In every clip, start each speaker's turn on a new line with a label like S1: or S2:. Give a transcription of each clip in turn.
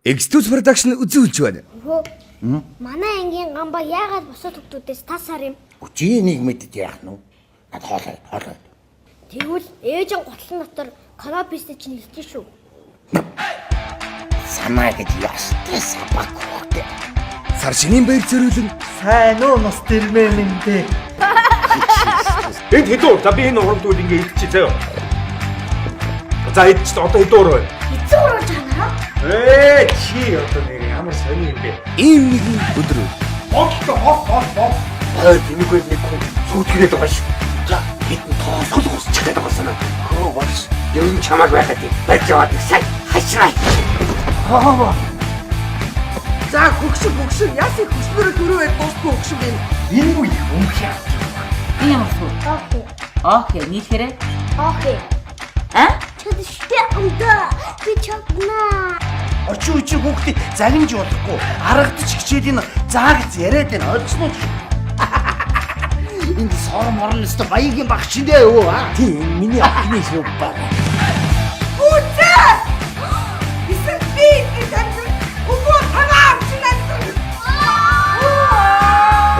S1: X2 production үзүүлж байна.
S2: Хөө. Манай ангийн гамбаа яагаад бусад хүмүүсээс тас сар юм?
S3: Чи энийг мэдэж яах нь вэ? Над хоолой, хоолой.
S2: Тэгвэл ээж нь гутлан дотор канапистэй чинь хэлж шүү.
S3: Санаа гэж ёстой сабак хөхтэй.
S1: Сар шинийн баяр зориулан
S4: Сайн уу нас дэрмээ минь дээ.
S5: Энд хэдэн уур? За би энэ урамтууд ингээ идчихье заяа. За идчих. Одоо хэдэн уур вэ?
S2: Эцэг урууж байгаа.
S5: Ээ чи одоо нэр ямар сони юм бэ?
S1: ийм нэгэн өдөр
S5: Бодлоо хов хов хов.
S3: Хойд тэмээгэл нэг хүн сүйтгэрээд байгаа шүү. За хэдэн тоосгол усчих гээд байгаа санаа. Хөө болж ер нь чамааг байхад барьж яваад нэг сайн хашраа.
S6: За хөгшин хөгшин яасан хөшмөрөө түрүү байд дуусгүй хөгшин юм.
S3: Энэ үе өмх яа.
S7: Би ямар суу?
S2: Окей.
S7: Окей, нийлхээрээ.
S2: Окей.
S7: А?
S2: Чадштай өндөө. Би чаднаа.
S3: Очин үчиг хүүхдээ загинж болохгүй. Аргадч хичээлийн заагц яриад байна. Ойлгосноо ч. Энд сор морн өстө баягийн баг шиндээ өө. Тийм миний охины шив баг.
S6: Үцээ! Эсвэл би энэ амьд үгүй танаа амчин амьд.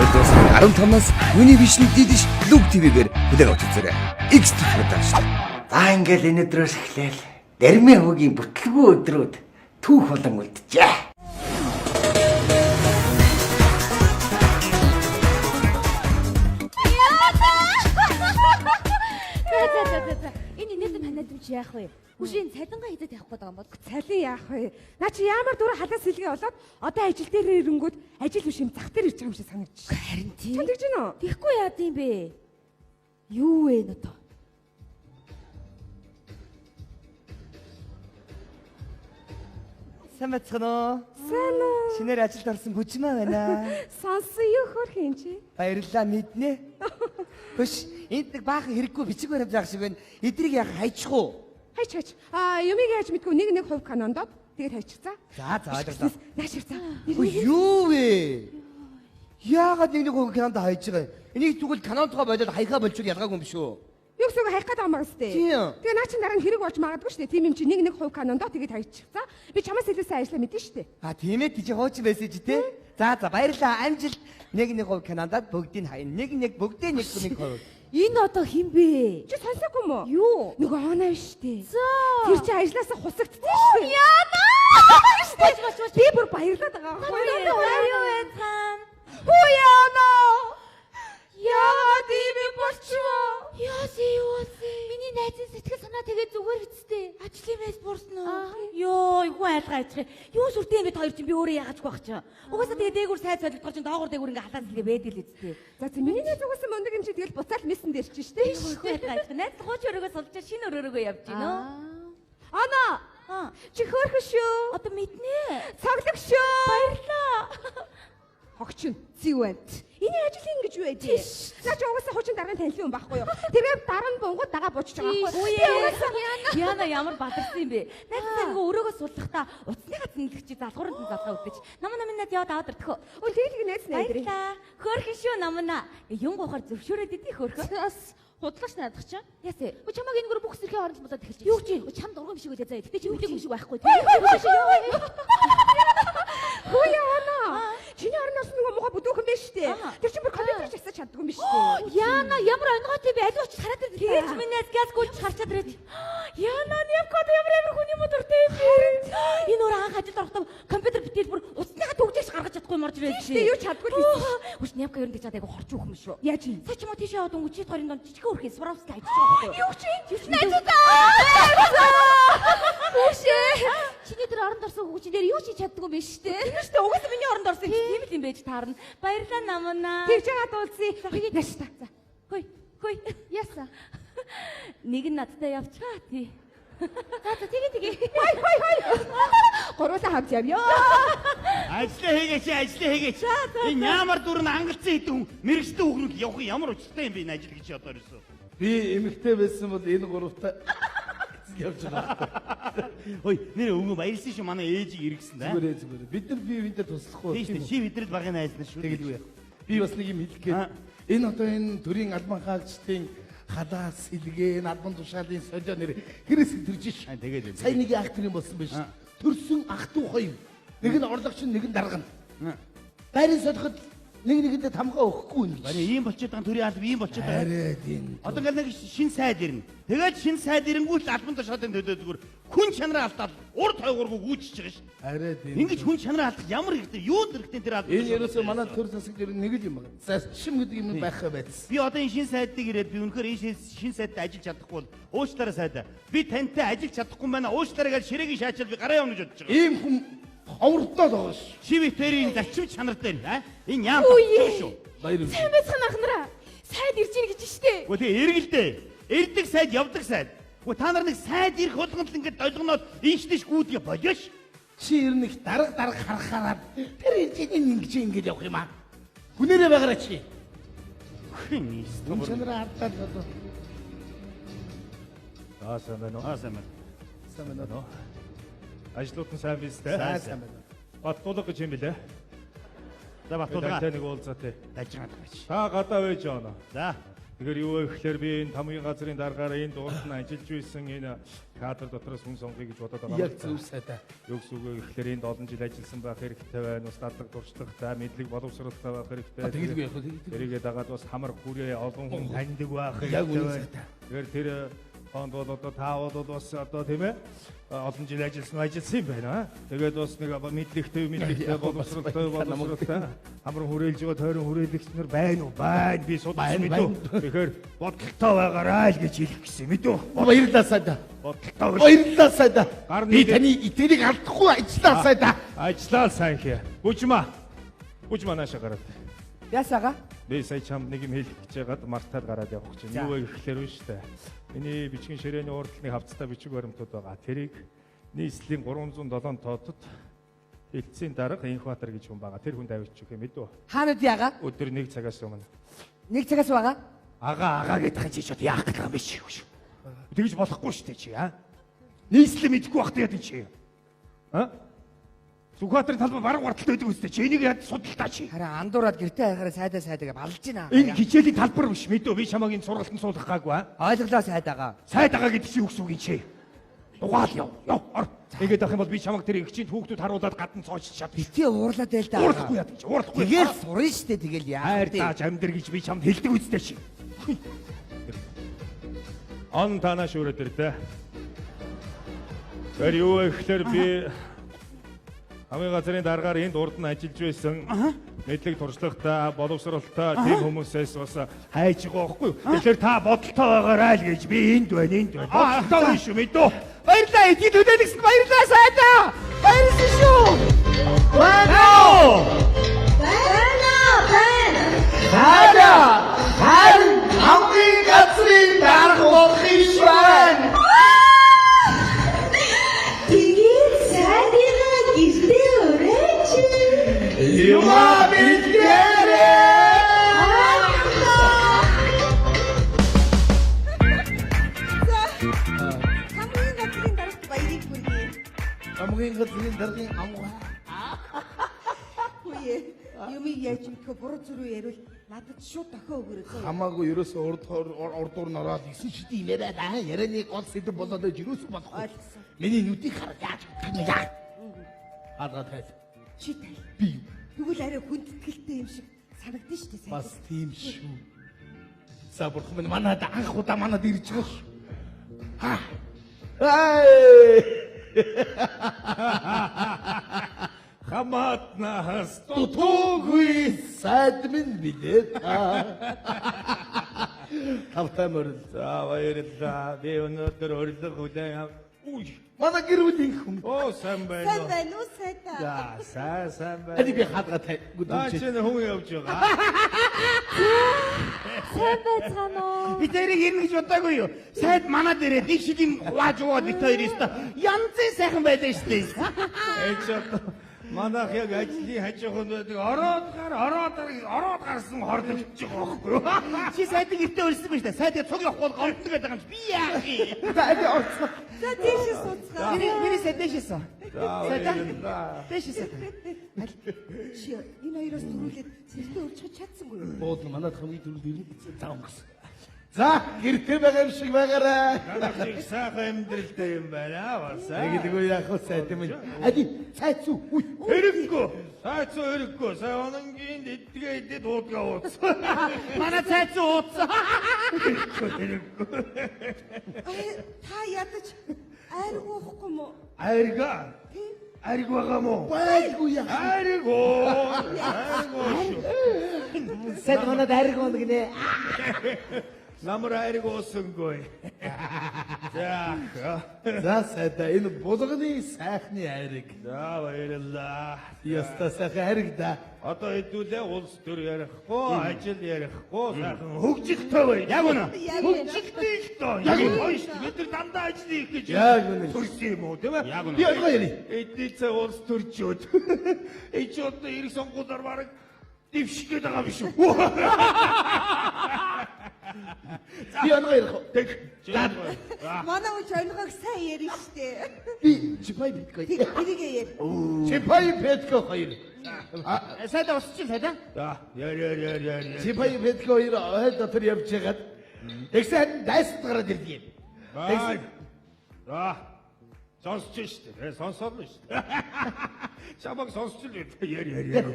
S1: 2 сарын 15-наас Univision Didish Look TV-гээр хүлээн авч үзээрэй. X2 production.
S3: За ингээл энэ өдрөөс эхлээл. Дэрмээ хөгийн бүтлгүй өдрүүд түүх болон үлджээ.
S8: За за за за. Энэ инээдэм ханаадам чи яах вэ? Үгүй энэ цалингаа хизээ тавих гээд байгаа юм бол.
S6: Цалин яах вэ? Наа чи ямар дөрөв халаас сэлгээ болоод одоо ажил дээр ирэнгүүт ажил биш юм зах дээр ирж байгаа юм шиг санагдчих.
S8: Харин тийм.
S6: Чам тэгж гэнэ үү?
S8: Тэгэхгүй яад юм бэ? Юу вэ н одоо?
S4: Сайн байцгаана уу?
S6: Сайн уу?
S4: Шинээр ажилд орсон Бүжмаа байна.
S6: Сонсон юу хөөрхөн юм чи?
S4: Баярлалаа мэднэ. Хөш энд нэг баахан хэрэггүй бичиг баримт байх шиг байна. Эдрийг яах хайчих уу?
S6: Хайч хайч. Аа юмыг яаж мэдгүй нэг нэг хувь канондод тэгээд хайчих за.
S4: За за ойлголоо.
S6: Нааш ир за.
S4: Ой юу вэ? Яагаад нэг нэг хувь канонд хайж байгаа юм? Энийг тэгвэл канонтгоо болоод хаяхаа болчвол ялгаагүй юм биш үү?
S6: Юу гэсэн үг хайх гээд байгаа юм байна сте.
S4: Тийм.
S6: Тэгээ наа чин дараа нь хэрэг болж магадгүй шүү дээ. Тийм юм чи нэг нэг хувь канондоо тэгээд хайчих за. Би чамаас илүү сайн ажиллаа мэдэн шүү дээ.
S4: А тийм ээ тийч хуучин байсан чи те. За за баярлалаа амжилт. Нэг нэг хувь канондад бүгдийг хайна. Нэг нэг бүгдээ нэг нэг хувь.
S8: Энэ одоо хэн бэ?
S6: Чи сонсоогүй юм уу?
S8: Юу?
S6: Нөгөө оноо биш үү?
S8: За.
S6: Тэр чи ажилласаа хусагдсан шүү дээ.
S8: Яна! Боч боч боч.
S6: Би бүр баярлаад байгаа байхгүй юу?
S8: Юу вэ цаана?
S6: Хүү яана. Яагаад ийм юм болчихвоо?
S8: Яасан юу болсон? Миний найзын сэтгэл санаа тэгээд зүгээр хэвчтэй. Ажлын мэс буурсан уу? Йоо, эвгүй айлгаа ачих. Юу сүртэй юм бэ хоёр чинь би өөрөө яагаад байх чинь. Угаасаа тэгээд дээгүүр сайд солигдохоор чинь доогуур дээгүүр ингээ халаас сэлгээ байдаг л үсттэй.
S6: За за миний найз угаасаа мундаг юм чи тэгэл буцаал мессен дээр чинь шүү дээ.
S8: Эвгүй айлгаа ачих. Найз хууч өрөөгөө сулжаа шинэ өрөөрөөгөө явж гинөө.
S6: Ана
S8: Аа.
S6: чи хөөрхөн шүү.
S8: Одоо мэднэ.
S6: Цоглог шүү.
S8: Баярлаа.
S6: Хогчин зэвэнт. Энэ ажил ингэж юу вэ? Наа чи угаасаа хуучин даргын танилын юм байхгүй юу? Тэгээд дараа нь бунгууд дагаа буучж байгаа байхгүй юу? Би угаасаа
S8: Яна ямар бадарсан юм бэ? Найз нөгөө өрөөгөө суллахдаа утасныхаа зэнлэг чи залгууранд нь залгаа өгдөж. Намна минь найз яваад аваад иртөхөө.
S6: Өө тэгэл найз найдрээ.
S8: Баярлаа. Хөөрхөн шүү намна. Юм гоохоор зөвшөөрөөд идэв хөөрхөн.
S9: Бас худлаач наадах чинь.
S8: Ясэ.
S9: Өө чамайг энэ гөр бүх зэргийн хооронд болоод эхэлж
S8: Юу гэж?
S9: Өө чамд урган биш үлээ заяа. Гэтэ чи мэдээгүй юм шиг байхгүй.
S6: Хүү яана. Чиний ороноос нөгөө муухай бүдүүхэн байж штэ. Тэр чинь бүр компьютер ч асаж чаддгүй юм биш штэ.
S8: Яна ямар онгойтой юм бэ? Аль очиж хараад ирдэ. Тэгэж минь найз газ гүйлж харчаад ирээд. Яна Нямкод ямар ямар хүн юм дуртай юм бэ? Энэ өөр анх ажилд орохдоо компьютер битэл бүр утасныхаа төгжээч гаргаж чадахгүй юм орж ирээд.
S6: Тийш юу чаддгүй л хийсэн.
S8: Хүч Нямка ер нь гэж чадаагүй хорч өөх юм шүү.
S6: Яаж юм?
S8: Сая ч юм уу тийшээ яваад өнгөж чид горын донд жижигхэн өрхийн суравстай ажиллаж байгаа байхгүй юу?
S6: Юу чи?
S9: Хүүшээ. Чиний дээр оронд орсон хүүчин дээр юу ч хийж чаддгүй юм биш үү?
S8: Тийм шүү дээ. Угаасаа миний оронд орсон юм чи тийм л юм байж таарна. Баярлалаа намна.
S6: Тэгж байгаа дуулсан. Нааш та. За.
S8: Хөөе. Хөөе.
S9: Яасан.
S8: Нэг нь надтай явчихаа тий.
S9: За за тэгээ тэгээ.
S6: Хой хой хой. Гуруулаа хамт явъя.
S10: Ажлаа хийгээч, ажлаа хийгээч. Энэ ямар дүр нь ангалцсан хэдэн хүн мэрэгчтэй хүүхнүүд явах ямар учиртай юм бэ энэ ажил гэж одоо ерөөсөө.
S11: Би эмэгтэй байсан бол энэ гуравтаа явж байгаа.
S10: Ой, нэр өнгө баярлсан шүү манай ээжийг эргэсэн да.
S11: Зүгээр ээ зүгээр. Бид нар бие биендээ туслахгүй.
S10: Тийм шүү дээ. Чи бидэрэд багын найз нар шүү.
S11: Тэгэлгүй яах. Би бас нэг юм хэлэх гээд энэ одоо энэ төрийн албан хаагчдын халаа сэлгээ, энэ албан тушаалын солио нэр хэрэгс төрж ш.
S10: Тэгээд
S11: Сая нэг ах төрийн болсон байж. Төрсөн ах トゥ хоёр. Нэг нь орлогч, нэг нь дарга нь. Байрын солиход нэг нэгэндээ тамгаа өгөхгүй юм.
S10: Барь ийм болчиход байгаа төрийн алба ийм болчиход байгаа.
S11: Арай тийм.
S10: Одоо ингээл нэг шин сайд ирнэ. Тэгээд шин сайд ирэнгүүт л албан тушаалын төлөө зүгээр хүн чанараа алдаад урд хойгооргүй гүйчиж байгаа ш.
S11: Арай тийм.
S10: Ингэж хүн чанараа алдах ямар хэрэгтэй юу хэрэгтэй тэр албан.
S11: Энэ ерөөсөө манай төр засаг дээр нэг л юм байна. Зарчим гэдэг юм байх байсан.
S10: Би одоо энэ шин сайдыг ирээд би үнэхээр энэ шин сайдтай ажиллаж чадахгүй бол уучлаарай сайдаа. Би тантай ажиллаж чадахгүй юм байна. Уучлаарай гэж ширээгийн шаачаал би гараа явна гэж бодож байгаа.
S11: Ийм хүн ховордоод байгаа ш.
S10: Шивэтэрийн зарчим чанар дээр аа энэ яам шүү.
S11: Баяр.
S9: Сайн байцгаана ах нараа. Сайд ирж ийн гэж штэ.
S10: Гэхдээ тэгээ эргэлдээ. Ирдэг сайд явдаг сайд. Гэхдээ та нар нэг сайд ирэх болгонд л ингээд долгоноод ийш тийш гүйдгээ болиош.
S11: Чи ер нь их дарга дарга харахаараа тэр энэ ингэж ингэж явах юм аа. Хүнээрээ байгаарай чи.
S10: Хүн
S11: Хүн чанараа алдаад одоо
S5: За сайн байна уу?
S10: Аа сайн байна.
S11: Сайн байна уу?
S5: Ажлууд нь сайн биз дээ.
S11: Сайн сайн байна.
S5: Баттуулга гэж юм билээ.
S10: За Баттуулга.
S5: Тантай нэг уулзаатай.
S10: Дажгаад байж.
S5: Та гадаа байж явна.
S10: За.
S5: Тэгэхээр юу вэ гэхээр би энэ тамгийн газрын даргаараа энэ дуурт нь ажиллаж байсан энэ кадр дотроос хүн сонгоё гэж бодоод байгаа.
S11: Яг зөв сайдаа.
S5: Юу гэсэн үг вэ гэхээр энд олон жил ажилласан байх хэрэгтэй байна. Бас дадлаг туршлагатай, мэдлэг боловсролтой байх хэрэгтэй.
S11: Тэгэлгүй яг хөө.
S5: Тэрийгээ дагаад бас хамар хүрээ олон хүн таньдаг байх
S11: Яг
S5: хэрэгтэй
S11: үнэн
S5: байна.
S11: сайдаа.
S5: Тэгэхээр тэр хонд бол одоо та бол бас одоо тийм ээ олон жил ажилласан юм байна. Тэгээд бас нэг мэдлэгтэй боловсролтой боловсролтой хамар хүрээлж байгаа тойрон хүрээлэгч нар байна уу? Байна. Би судалсан мэдүү. Тэгэхээр бодолтой байгаарай л гэж хэлэх гэсэн мэдүү.
S11: Баярлалаа сайдаа.
S5: Бодолтой.
S11: Баярлалаа сайдаа. Би таны итгэлийг алдахгүй ажиллаа сайдаа.
S5: Ажиллаа сайн хэ. Бүжмаа. Бүжмаа наашаа гараад.
S4: Яасаага?
S5: Би сая чамд нэг юм хэлэх гэж байгаад мартаад гараад явах гэж байна. Юу вэ гэхлээр нь шүү дээ. Миний бичгийн ширээний урд нэг хавцтай бичиг баримтууд байгаа. Тэрийг нийслэлийн 307 тоотод хэлтсийн дарга Инхбатар гэж хүн байгаа. Тэр хүнд авчиж өгөх юм мэдүү.
S4: Хаанад яага?
S5: Өдөр 1 цагаас өмнө.
S4: 1 цагаас бага?
S5: Ага ага гэдэг чинь чи одоо яах гэдэг юм бэ чи? Тэгж болохгүй шүү дээ чи аа. Нийслэл мэдэхгүй байх гэдэг чи. Аа? Сүхбаатарын талбай баруун гарталт байдаг үстэй чи энийг яд судалдаа чи.
S4: Харин андуураад гэртээ харахаараа сайдаа сайдаа балж байна.
S5: Энэ хичээлийн талбар биш мэдөө би чамайг энэ сургалтанд суулгах гаагүй аа.
S4: Ойлголоо сайдаага.
S5: Сайдаага гэдэг чи юу гэсэн үг юм чи? Дугаал яв. Яв ор. Ингээд авах юм бол би чамайг тэр эгчийн хүүхдүүд харуулад гадна цоочж чад.
S4: Битгий уурлаад байл да.
S5: Уурлахгүй яа гэж уурлахгүй.
S4: Тэгэл сурна штэ тэгэл яа.
S5: Хайр дааж амьдр гэж би чамд хэлдэг үстэй чи. Он танаа шүүрээд ирдэ. Тэр юу вэ гэхээр би хамгийн газрын даргаар энд урд нь ажиллаж байсан мэдлэг туршлагатай, боловсролтой тийм хүмүүсээс бас хайж байгаа байхгүй юу? Тэгэхээр та бодолтой байгаарай л гэж би энд байна, энд байна. Бодолтой байна шүү мэдүү.
S4: Баярлалаа. Эдгээр төлөөлөгсөнд баярлалаа сайдаа. Баярлалаа шүү.
S11: Байна уу?
S9: Байна байна.
S11: Хайра. Харин хамгийн газрын дарга болох юм шүү байна.
S9: Тэгээд сайдыгаа гэртээ ураач.
S11: Юма бэлгээрээ.
S6: Хамгийн газрын дарагт баярыг хүргэе.
S11: Хамгийн газрын даргын амгаа.
S6: Үе. Юмыг яаж мэдхэ буруу зүрүү яриул надад шууд дохио өгөөрэй.
S11: Хамаагүй ерөөсөө урд урд уур нь ороод 9 шидийн яриад аа ярианы гол сэдэв болоод байж ерөөсөө болохгүй.
S6: Ойлгосон.
S11: Миний нүдийг хараад яаж гэх юм яа. Хаалгаа тайл.
S6: Чи тайл.
S11: Би юу?
S6: Тэгвэл арай хүндэтгэлтэй юм шиг санагдана шүү дээ.
S11: Бас тийм шүү. За бурхан минь манад анх удаа манад ирж байгаа шүү. Ха. Ай.
S5: Хамаатнаас
S11: дутуугүй сайд минь билээ та. Тавтай морил.
S5: За баярлалаа. Би өнөөдөр урилга хүлээн ав. Үй.
S11: Манай гэр бүлийн хүн.
S5: Оо сайн байна.
S6: Сайн байна уу сайдаа?
S5: За сайн сайн байна.
S11: Али би хаалгаа тай.
S5: Наа чи хүн явж байгаа.
S9: Сайн байцгаана уу?
S10: Би тэрийг ирнэ гэж бодоагүй юу? Сайд манад ирээд нэг шилийн хувааж уугаад бит хоёр өстө янзын сайхан байлаа шүү дээ.
S5: Эч одоо манайх яг ажлын хажуухан байдаг. Ороод гар, ороод ороод гарсан хорлогдож байгаа байхгүй юу?
S10: Чи сайдыг гэртээ өрсөн байж та. Сайд цуг явахгүй бол гомддог гэдэг юм чи. Би яах юм?
S4: За али орцсон.
S6: За тийшээ сууцгаа.
S4: Миний сайд дэшээс.
S5: За баярлалаа.
S4: Дэшээс.
S6: Чи энэ хоёроос төрүүлээд гэртээ өрчих чадсангүй юу?
S11: Бууд манад хамгийн түрүүнд ирнэ гэсэн зам өнгөрсөн. За гэрте байгаа юм шиг байгаарай.
S5: Надад их сайхан амьдралтай юм байна бас.
S11: Тэгдэггүй яах вэ сайд минь. Ади цайцүү. Үй.
S5: Хэрэггүй. Цайцуу хэрэггүй. Сая ононгийн эдгээ эдэд уудгаа ууцсан.
S10: Манай цайцуу ууцсан.
S5: Хэрэггүй.
S6: Та ядаж айрг уухгүй мó?
S5: Айрга. Айрг байгаа мó?
S11: Байлгүй яах.
S5: Айрг уу. Айрг уу шүү.
S11: Сайд манад айрг уuna гинэ.
S5: Намар айрг уусангүй. За.
S11: За сайда энэ булганы сайхны айраг.
S5: За баярлалаа.
S11: Яста сайхан айраг да.
S5: Одоо хэдүүлээ улс төр ярихгүй, ажил ярихгүй, сайхан хөгжилтэй бай.
S10: Яг үнэ.
S5: Хөгжилтэй л доо. Яг гоё шүү. Бид нар дандаа ажил хийх гэж
S11: Яг үнэ.
S5: төрсөн юм уу, тийм ээ?
S10: Яг үнэ.
S11: Би ойлгоо яри.
S5: Эдний цай улс төрчөөд. Энд чи одоо эрэг сонгуулиар бараг дэвших гээд байгаа биш үү?
S11: Би ойлгоо ярих уу?
S5: Тэг. За.
S6: Манай үуч ойлгоог сайн ярина штэ.
S11: Би Чипай Петко.
S6: Тэрийг яар.
S11: Чипай Петко хоёр.
S10: Сайдаа усчих сайдаа.
S5: За, яр яр яр яр.
S11: Чипай Петко хоёр ойл дотор явж байгаад тэгсэн харин дайсанд гараад ирдэг юм.
S5: Бай. За. Сонсч штэ. Сонсоод л штэ. Чамаг сонсч л үү. Яр яр яр.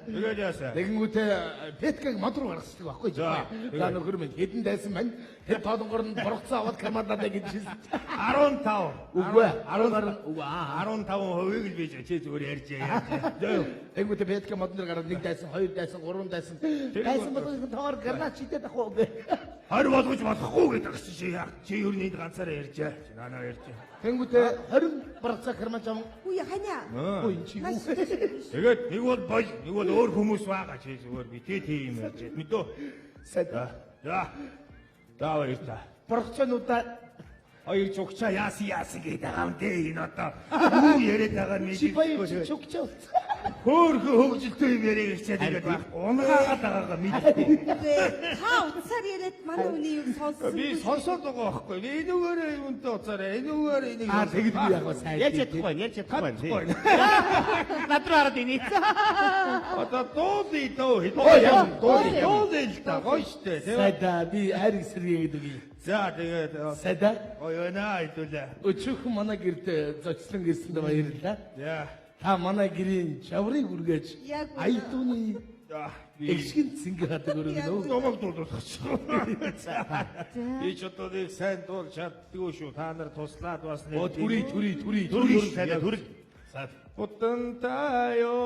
S5: Тэгээд яасан.
S11: Тэгэнгүүтээ Петкаг мод руу гаргацдаг байхгүй
S5: За,
S11: Чипай. За нөхөр минь хэдэн дайсан маань тэр тоолонгоор нь боргоцоо аваад командадаа гэж хэлсэн.
S5: 15.
S11: Үгүй ээ, 10 үгүй аа.
S5: 15%-ийг л би чи зүгээр ярьж ярьж. За.
S11: Тэгэнгүүтээ Петка модон дээр гараад нэг дайсан, хоёр дайсан, гурван дайсан. Дайсан болгон тоогоор гранат шидээд ах уу.
S5: 20 болгож болохгүй гэдэг чинь чи яа. Чи ер нь энд ганцаараа ярьж. Чи наанаа ярьж.
S11: Тэгэнгүүтээ 20 боргоцоо карман жам.
S6: Үгүй ханиа.
S11: Ой энэ чи юу?
S5: Тэгээд нэг бол бол, нэг бол өөр хүмүүс байгаа чи зүгээр битээ тийм ярьж. Мэдөө.
S11: Сайд.
S5: За. За баярлалаа.
S11: Боргоцоонуудаа
S5: Хоёр чугчаа яасан яасан гэдэг байгаа юм дээ энэ одоо. Юу яриад байгаа нь
S11: Чипай
S5: мэдээгүй.
S11: чугчаа.
S5: Хөөхөн хөгжилтэй юм яриаг хичээд ингээд байхгүй. Унгаагаад байгаагаа мэдгүй.
S6: Та утсаар яриад манай үний юу сонссон.
S5: Би сонсоод байгаа байхгүй. Би энүүгээрээ юунтай уцаараа энүүгээр энийг
S11: Аа тэгдэггүй яг сайн.
S10: Ярьж чадахгүй байна, ярьж чадахгүй байна. Над руу хараад инээ.
S5: Одоо дуулъя дөө.
S11: Ой, яг дуулъя.
S5: Дуулъя л да. Гоё штэ. Тийм ээ.
S11: Сайда би айраг сэргээ гэдэг юм.
S5: За тэгээд
S11: Сайда
S5: гоё байна хэдүүлээ.
S11: өчүүхэн манай гэрт зочлон ирсэнд баярлалаа.
S5: За.
S11: Та манай гэрийн жаврыг үргээж
S6: Яг үнэ.
S11: аятууны
S5: За.
S11: эгшгэн цэнгэр хадаг өргөнө.
S5: Намайг дуулах ч. Би ч одоо нэг сайн дуулж чаддгүй шүү. Та нар туслаад бас нэг.
S11: Оо түрий түрий түрий
S10: Төрөл сайдаа төрөл.
S5: Бутантайо.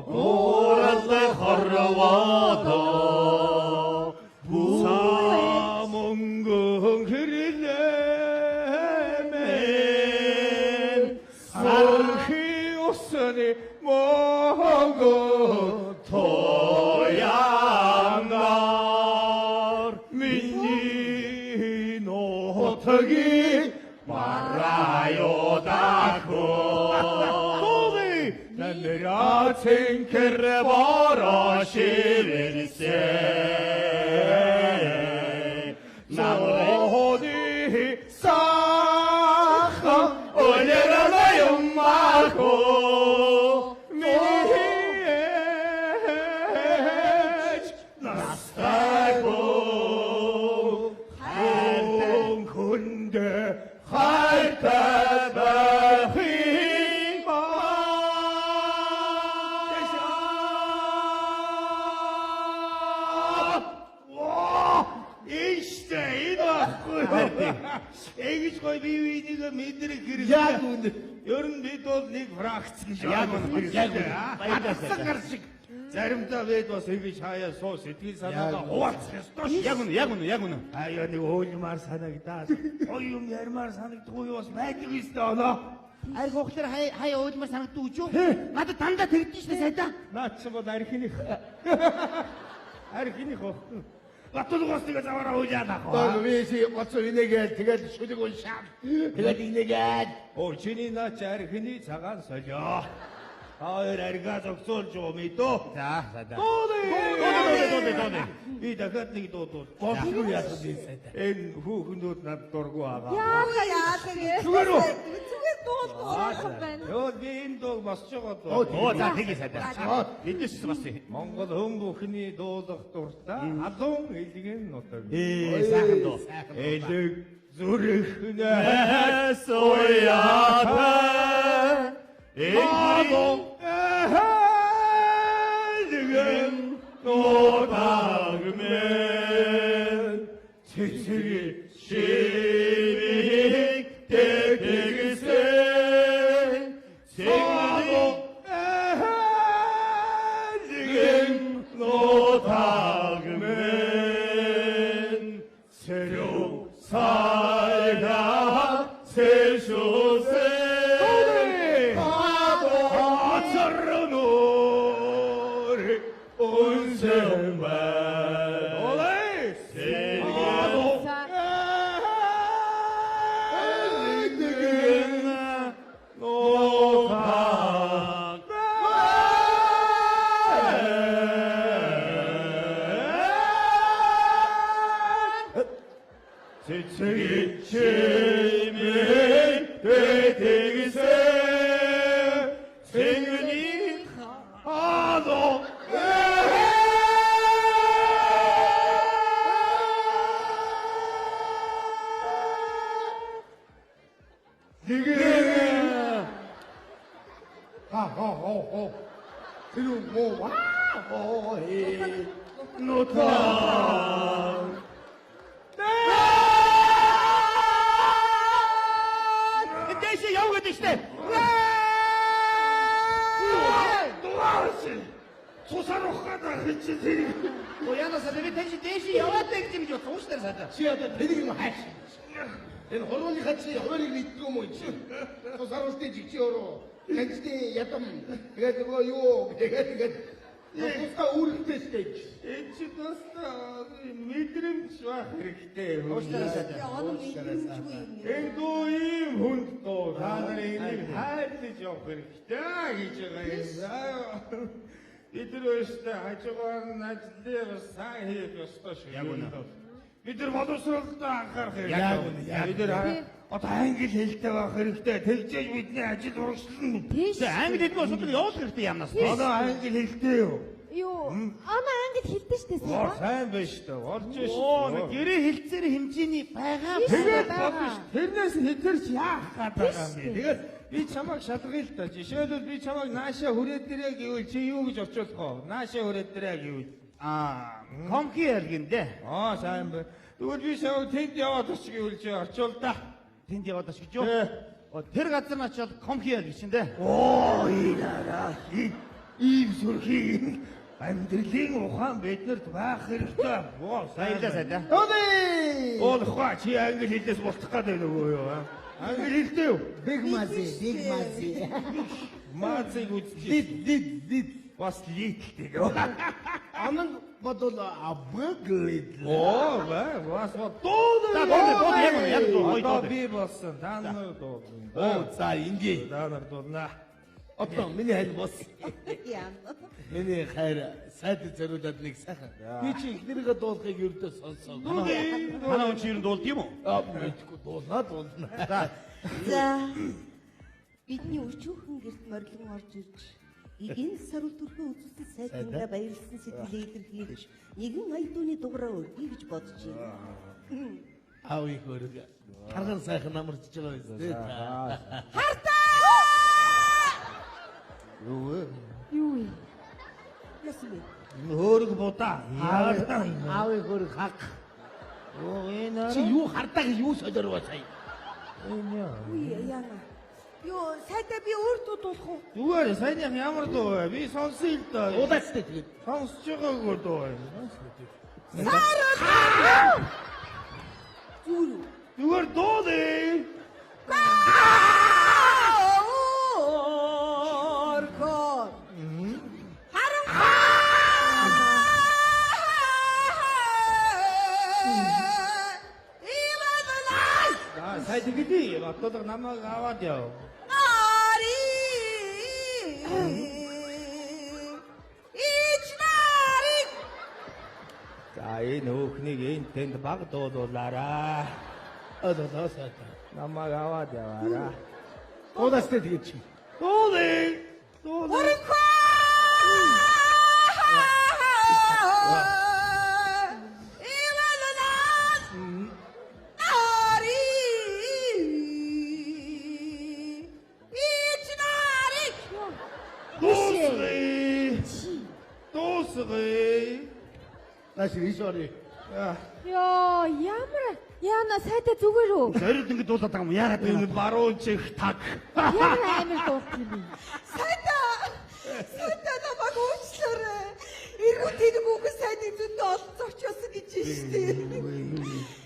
S10: Буураллай хорвоодоо.
S5: Самөнгөн хэрлэмэн сархи усны монгол тоянгаар миний нотгийн барайодахо Нэрэ цэнхэр бороо шивэрсэ Намрын сахан олерала юммахо Минийч настайго Хөнгөндө хайртай байх юм аа. Ийштэй энэ байхгүй. Эгэж гоё бие биенийг мэдрэх хэрэгтэй.
S11: Яг үнэ.
S5: Ер нь бид бол нэг фракц гэж
S10: Яг үнэ.
S11: Яг үнэ.
S10: Баярлалаа.
S11: Хадсан гар шиг.
S5: Заримдаа бид бас ингэж хаяа суу сэтгэл санаагаа хуваалцах ёстой шүү.
S10: Яг үнэ, яг үнэ, яг үнэ.
S5: Хаяа нэг хөөлмаар санагдаад, гоё юм ярмаар санагдахгүй юу бас байдаг ёстой оноо.
S10: Арх ухлаар хай хай уйлмаар санагддаг гэж юу? Надад дандаа тэгдэж шнэ сайдаа.
S5: Наад чи бол архиных. Архиных байхгүй. Батулгаас нэг заваараа уйлаад ах.
S11: Одоо би чи гоцоо инээгээл тэгэл шүлэг уншаад тэгэл инээгээл
S5: Оо чиний наа чи архины цагаан солио. Та хоёр аргаа зогсоолж байгаа мэдөө.
S10: За, сайдаа.
S5: Дуулаа.
S10: Дуулаа, дуулаа, дуулаа.
S5: Би дахиад нэг дуудвал.
S11: болгүй яах вэ сайда.
S5: Энэ хүүхнүүд над дургу байгаа.
S6: Яалаа яалаа.
S5: Зүгээр үү?
S6: Зүгээр. дуулгүй сайхан байна.
S5: Йоо би энэ дууг босч байгаа дуу.
S10: Оо за тэгье сайдаа. Эдээс бас юм.
S5: Монгол хүн бүхний дуулах дуртай халуун элгийн нутаг.
S10: Сайхан дуу.
S5: Элэг зүрхнээс
S10: уяатай
S5: халуун элгийн нутаг минь цэцэг шимийг тэгсэн халуун элгийн нутаг минь 새로 살다 세쇼세 아차르노리 온생발 지치기 치민 되되기세 생은이 하도
S11: Нэг ха хо хо хо. Тэр мó ва хо хэ.
S5: 노타
S10: Дээшээ яв гэдэг штэ.
S5: 노아씨 조사로 가다 그치 тэрийг
S10: Яанаас би тань дээшээ яваад байх гэж бодсон уучлаарай сайдаа.
S11: Чи одоо тэрийг юм хайш. Энэ хуруулынхаа чи хуваарийг мэддэг юм уу чи? Тусааруултын жигчи өрөө. Таньжны ядам. Тэгээд нөгөө юу тэгээд тэгээд тусдаа үүрэгтэй штэ.
S5: Энэ чи тусдаа мэдрэмж байх хэрэгтэй.
S10: Уучлаарай сайдаа.
S5: Энэ дуу ийм хүнд дуу. Та нар энийг хайрлаж явах хэрэгтэй гэж байгаа юм. Бид нар өөрсдөө хажуугаар нь ажлыг бас сайн хийх ёстой шүү.
S10: Яг үнэ.
S5: Бид нар боловсролтой анхаарах хэрэгтэй.
S11: Яг үнэ, яг
S5: Бид нар одоо англи хэлтэй байх хэрэгтэй. Тэгжээж бидний ажил урагшлана.
S10: Тэгээ англи хэлний асуудал явуулах хэрэгтэй ямнаас.
S5: Одоо англи хэлтэй юу?
S9: Юу? Ана англи хэлдэг штэ
S5: Оо
S9: сайн.
S5: сайн биш үү? Болж шүү.
S10: Оо нэг гэрээ хэлцээр хэмжээний байгаа.
S5: Тэгээд болно ш. Тэрнээс хэтэрч яах гээд байгаа юм бэ? Тэгээд би чамайг шалгая л да. Жишээлбэл би чамайг наашаа хүрээд ирээ гэвэл чи юу гэж орчуулах вэ? Наашаа хүрээд ирээ гэвэл
S10: Аа, комхи ялгэн дээ.
S5: аа сайн бай. Тэгвэл би чамайг тэнд яваад оч гэвэл чи орчуул да.
S10: Тэнд яваад оч гэж юу?
S5: Тэ.
S10: Оо, тэр газар нь очиод комхи ял гэж чинь дээ.
S5: Оо энэ араа ийм сүрхий амьдралын ухаан биднэрт байх хэрэгтэй. Оо сайн
S10: Баярлалаа сайдаа.
S11: Өөдөө.
S5: Болохгүй чи англи хэлээс болтох гэдэг нөгөө юу аа? Англи хэлтэй юу?
S11: Биг мази, биг мази.
S5: Маазыг үзчих.
S11: Лид лид лид.
S5: Бас литлтэй.
S11: Анан бодвол абглид.
S5: Оо, бай, бас дуу.
S10: За, дуу, дуу, яг үнэ, яг дуу, гоё
S5: Одоо
S10: дуу.
S5: би болсон. Та нар дуулна.
S11: Оо за ингээ.
S5: Та нар дуулна.
S11: Одоо миний хайр бос.
S6: Яа.
S11: Миний хайр сайд зориулаад нэг сайхан. Би чи эхнэрийнхээ дуулахыг ердөө сонсоо.
S10: Манай хүн чи ер нь дуулд юм уу?
S11: Аа мэдгүй дуулнаа дуулна.
S6: За. Бидний өчүүхэн гэрт морилон орж ирж эгийн сарул төрхөө үзүүлсэн сайдандаа баярлсан сэтгэлээ илэрхийлж нэгэн аялдууны дугаараа өргөе гэж бодож байна.
S11: Аав их өрг. Тарган сайхан амарчж байгаа юм дээ.
S5: Юу вэ?
S6: Юу вэ? Яасан бэ?
S5: Хөөрөг будаа.
S11: Аав их өрг хаг.
S5: Оо энэ
S11: Чи юу хардаа гэж юу солиороо сая.
S5: Энэ яа.
S6: Үгүй яана. Юу сайдаа би өөр дуу дуулах уу?
S5: Зүгээр саяных ямар дуу вэ? Би сонсъё л доо.
S11: Дуулаач тээ тэгээд.
S5: Сонсож байгаагүй дуу юм.
S6: Зүгээр үү?
S5: Зүгээр дуулъя.
S6: Орхоор. Харан Иванлай.
S5: За сая тэгдий. Батлаг намайг аваад яв.
S6: Нари. Ичнари.
S5: За энэ хөөхнийг энэ тэнд баг дуулуулаарай.
S11: Одоо сайд.
S5: Намайг аваад яваарай.
S11: Дуулаастай тэгээд чи.
S5: Дуулаа. Дуулаа. Дуусгая. Дуусгая.
S11: Нааш ийш орё.
S9: Йоо, ямар Яна сайтай зүгээр үү?
S10: Зориуд ингэ дуулаад байгаа юм яагаад
S5: Энэ баруун чих таг.
S9: Ямар амар дуулах юм бэ?
S6: Сайта! Сайта намайг уучлаарай. Эргүү тэнэг хүүхэн сайдын зөндөө олон зочоосон гэж штэ.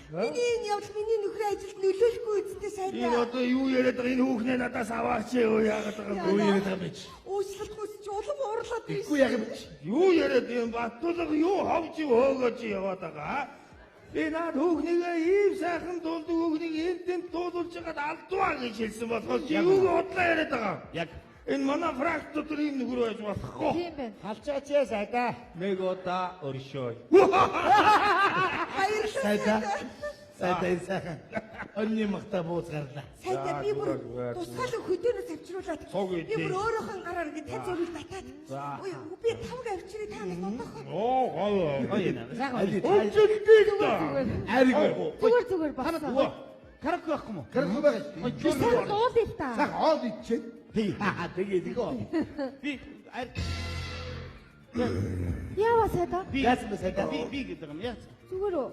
S6: Миний энэ явдал миний нөхрийн ажилд нөлөөлөхгүй үсттэй сайта.
S5: Энэ одоо юу яриад байгаа энэ хүүхнээ надаас аваач юу яагаад байгаа юм
S11: Юу яриад байгаа юм бэ чи?
S6: Уучлалт хүсч улам уурлаад байна.
S11: Үгүй яг юм чи.
S5: Юу яриад юм Батулга юу ховж хөөгөөж яваад байгаа? Би наад хүүхнийгээ ийм сайхан дуулдаг хүүхнийг энд тэнд дуулуулж байгаад алдваа гэж хэлсэн болохоос чи юуг удлаа яриад байгаа?
S10: Яг
S5: энэ манай фракц дотор ийм нөхөр байж болохгүй.
S9: Тийм байна.
S10: Халчаач яа сайдаа.
S5: Нэг удаа өршөөе.
S6: Баярлалаа.
S11: Сайда. Сайда энэ сайхан. Онны махта бууз гарлаа.
S6: Сайта би бүр тусгаалan хөдөөнөөс авчруулад
S5: Цуг
S6: би
S5: идээ.
S6: бүр өөрөөхөн гараар ингэ тань зургийг татаад. Ой би тавг авчирээ та нас одоохоо.
S5: Оо гоё.
S10: Гоё юм. Сайхан.
S5: Өмчлөлтэй л доо.
S11: Айрыг.
S9: Зүгээр зүгээр болсон.
S10: Караоке байхгүй юм уу?
S11: Караоке байгаа шүү.
S9: Би сайхан дуулъя л та.
S11: Сайхан хоол идчихэ. Тэг. Тэгээ тэгээ.
S10: Би
S9: Яава сайта?
S10: би
S11: Яасан бэ сайдаа?
S10: Би би гэдэг юм яа.
S9: Зүгээр үү?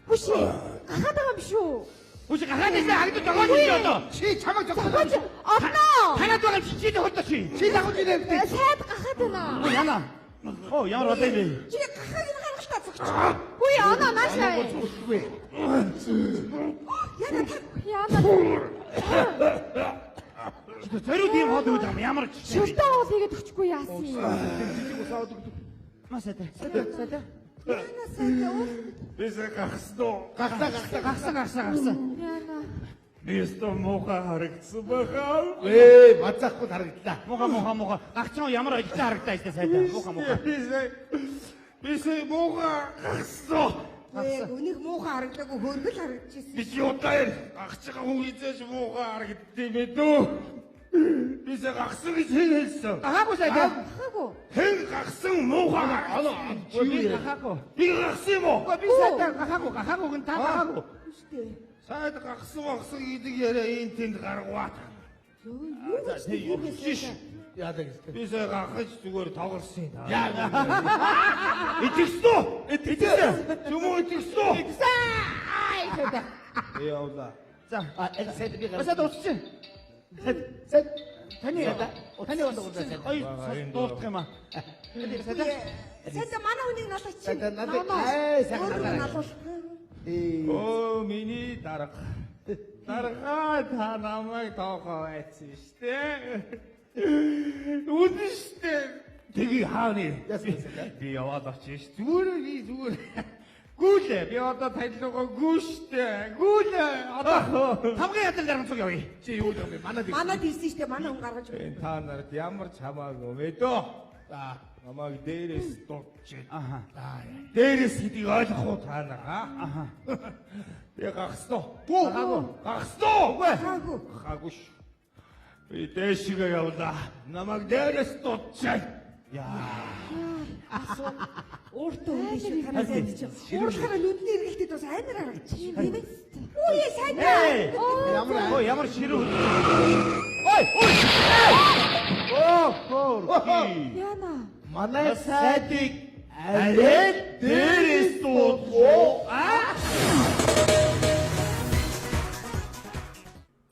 S9: Хүшээ. Гахаад байгаа юм биш үү?
S10: Хүш гахаад байсан хагдаж байгаа юм чи одоо.
S11: Чи чамайг
S9: Зохиож
S11: зогсоо.
S9: олноо.
S10: Танад байгаа чи чи тохиолдоо чи.
S11: Чи дагуулж ирээ.
S9: Сайд гахаад байна.
S10: Ой яна. Оо ямар одоо юм бэ?
S6: Чи гахааг нь гаргалтаа зогч.
S9: Үгүй оноо наашаа.
S11: Үгүй.
S6: Яна та
S9: Яна
S10: Зориуд ийм хоол өгöd байгаа юм ямар ч.
S9: шүлтэн хоол хийгээд өчгүй яасан юм.
S10: Маа сайдаа. Сайдаа сайдаа.
S6: Яна сайта уул
S5: Би сая гахсан уу?
S11: Гахлаа гахлаа.
S10: Гахсан гахсан гахсан.
S9: Яна.
S5: Би өстө муухай харагдсан баха.
S11: Ээ, базаахгүй харагдлаа.
S10: Муха муха муха. Гагцсан ямар ажилтан харагдаа штэ сайдаа. Муха муха.
S5: Би сая муухай гахсан.
S6: Ээ үнийг муухай харагдаагүй хөргөл харагдчихсэн.
S5: Би чи удаа гахж байгаа хүн хизээж муухай харагддээ бэ дөө. Би сая гахсан гэж хэн хэлсэн?
S10: Гахаагүй сайдаа.
S9: Гахаагүй.
S5: Хэн гахсан муухай гаргана.
S10: Би гахаагүй.
S5: Би гахсан юм уу?
S10: Би сайдаа гахаагүй гахаагүй гэн та гахаагүй.
S5: Сайд гахсан багсан гэдэг яриа энэ тэнд гаргаваа.
S6: Юу гэж юу гэж
S11: Яадаг гэсэн.
S5: Би сая гахаж зүгээр тоглосон юм.
S11: Яа.
S5: Итгэсэн үү? Итгэсэн. Юм уу итгэсэн үү?
S10: Итгэсэн. Ай сайдаа.
S5: Би явлаа.
S10: За.
S11: А энэ сайд би гаргав.
S10: Сайд уцчих.
S11: Сайд. Сайд.
S10: Таны таны онд уурдаа сайд. Хоёр дуулах юм аа. Сайдаа.
S6: Сайта манай хүнийг налаач чи.
S11: Сайта надад ай сайхан
S6: Өөрөө
S11: надад.
S6: налуул.
S11: Ээ.
S5: Оо миний дарга. Даргаа та намайг тоохоо айцсан штэ. Үнэн штэ. Тэгээ хааны.
S11: Яасан бэ сайдаа?
S5: Би яваад очиж ш. Зүгээр би зүгээр. Гүйлээ. Би одоо танилуугаа гүү штэ. Гүйлээ. Одоо
S10: Тамгын ядрал дарамцуг явъя.
S11: Чи юу гэдэг юм бэ? Манад
S6: Манад ирсэн штэ манай хүн гаргаж өгөх.
S5: Энэ та нарт ямар ч хамаагүй мэдөө. За намайг дээрээс дуудчих.
S10: Аха.
S5: Дээрээс гэдгийг ойлгох уу та нар аа?
S10: Аха.
S5: Би гагсан уу? Гүү. Гагсан уу?
S10: Үгүй.
S6: Гахаагүй.
S5: Гахаагүй ш. Би дээшгээ явлаа. Намайг дээрээс дуудчих.
S6: Өөртөө хүн биш танаа сайд чи. Уурлахаараа нүдний эргэлтэд бас амар харагдчих. Тийм ээ. Үгүй сайта.
S11: Ямар
S10: Ой ямар ширүү. Ой ой. Оо хөр.
S9: Яна.
S11: Манай сайдыг арай дээрээс дуудуу.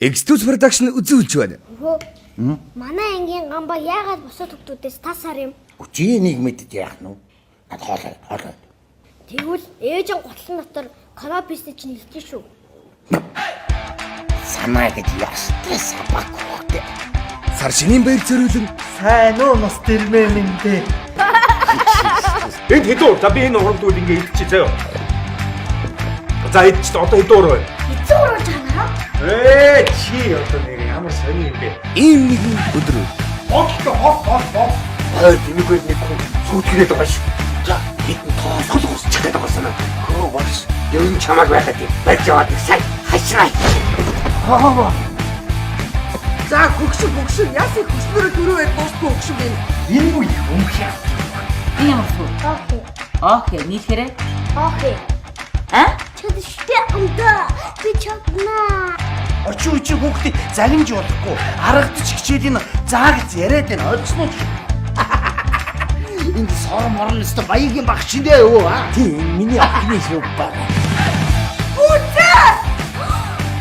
S1: Extus Production үзүүлж байна.
S2: Өхөө. Манай ангийн гамба яагаад бусад хүүхдүүдээс тас сар юм?
S3: Чи энийг мэдэж яах нь вэ? Над хоолой, хоолой.
S2: Тэгвэл ээж нь гутлан дотор канаписны чинь хэлж шүү.
S3: Санаа гэж ястай сабак хүүхдээ.
S1: Сар шинийн баяр зориулан
S12: Сайн уу нас дэрмээ минь дээ.
S13: Энд хэдэн уур? За би энэ урамдууд ингээ идчихье заяа. За идчих одоо хэдэн уур байна?
S2: Эцэг урууж байгаа.
S13: Ээ чи одоо нэр ямар сони юм бэ?
S1: ийм нэгэн өдөр
S13: Хот хот хот хот.
S3: Хойр тэмээгүй нэг хүн сүйтгэрээд байгаа шүү. За хэдэн тоосгол усчих гээд байгаа санаа. Хөө болж ер нь чамайг байхад юм. Барьж яваад нэг сая хашраа.
S13: Хаа.
S12: За хөгшин хөгшин яасан хөгшнөрөө түрүү байд дуусгүй хөгшин юм.
S3: Энэ үе өмх яа.
S7: Энэ ямар сүр?
S2: Окей.
S7: Окей, нийлхээрээ.
S2: Окей.
S7: А?
S2: Чадштай өндөө. Би чаднаа.
S10: Очин үчиг хүүхдээ загинж болохгүй. Аргадч хичээлийн заагц яриад байна. Ойлгосноо ч.
S11: Энд сор морн өстө баягийн багш шиндээ юу аа?
S3: Тийм миний охины шив баг.
S12: Үгүй.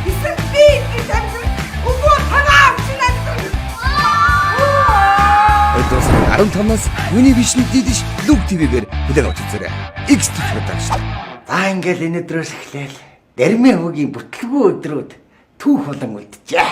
S12: Эсвэл би ингэж амьд. Үгүй танаа чинь амьд.
S1: 2 сарын 15-наас Univision дидиш Look TV-гээр хүлээн авч үзээрэй. X production.
S3: За ингээл энэ өдрөөс эхлээл Дэрмээ хөгийн бүтлгүй өдрүүд түүх болон үлджээ.